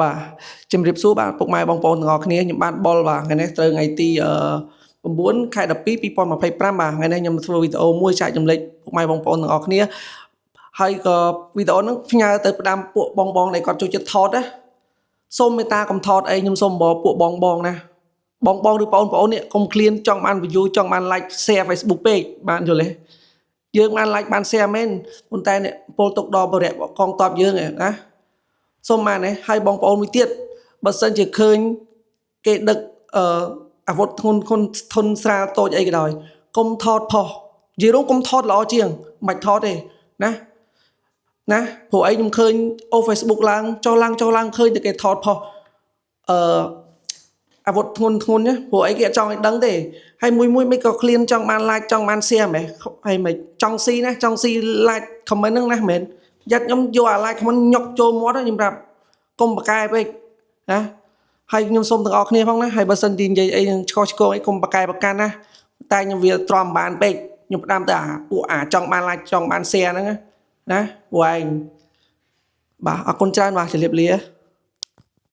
បាទជំរាបសួរបាទពុកម៉ែបងប្អូនទាំងអស់គ្នាខ្ញុំបាទបុលបាទថ្ងៃនេះត្រូវថ្ងៃទី9ខែ12 2025បាទថ្ងៃនេះខ្ញុំធ្វើវីដេអូមួយចែករំលែកពុកម៉ែបងប្អូនទាំងអស់គ្នាហើយក៏វីដេអូហ្នឹងផ្ញើទៅផ្ដាំពួកបងបងដែលគាត់ចូលចិត្តថតណាសូមមេត្តាកុំថតអីខ្ញុំសូមបពួកបងបងណាបងបងឬបងប្អូននេះកុំឃ្លានចង់បាន view ចង់បាន like share Facebook ពេកបានយល់ទេយើងបាន like បាន share មែនប៉ុន្តែអ្នកពលទុកដល់បរិយកងតបយើងឯណាសូមបានទេហើយបងប្អូនមួយទៀតបើសិនជាឃើញគេដឹកអឺអាវុធធ្ងន់ធ្ងន់ធុនស្រាលតូចអីក៏ដោយកុំថតផុសនិយាយរួមកុំថតល្អជាងមិនថតទេណាណាព្រោះអីខ្ញុំឃើញអូ Facebook ឡើងចុះឡើងចុះឡើងឃើញតែគេថតផុសអឺអាវុធធ្ងន់ធ្ងន់ណាព្រោះអីគេអត់ចង់ឲ្យដឹងទេហើយមួយមួយមិនក៏ឃ្លានចង់បាន like ចង់បាន share ម៉េះហើយមិនចង់ស៊ីណាចង់ស៊ី like comment ហ្នឹងណាមែនយ៉ាត់ខ្ញុំយកអា like comment ញុកចូលមាត់ខ្ញុំប្រាប់កុំប្រកែពេកណាហើយខ្ញុំសូមទាំងអស់គ្នាផងណាហើយបើសិនទីនិយាយអីនឹងឆ្កោះឆ្កងអីកុំប្រកែប្រកាន់ណាតែខ្ញុំវាទ្រាំបានពេកខ្ញុំផ្ដាំទៅអាពួកអាចង់បាន like ចង់បាន share ហ្នឹងណាពួកឯងបាទអរគុណច្រើនបាទជម្រាបលា។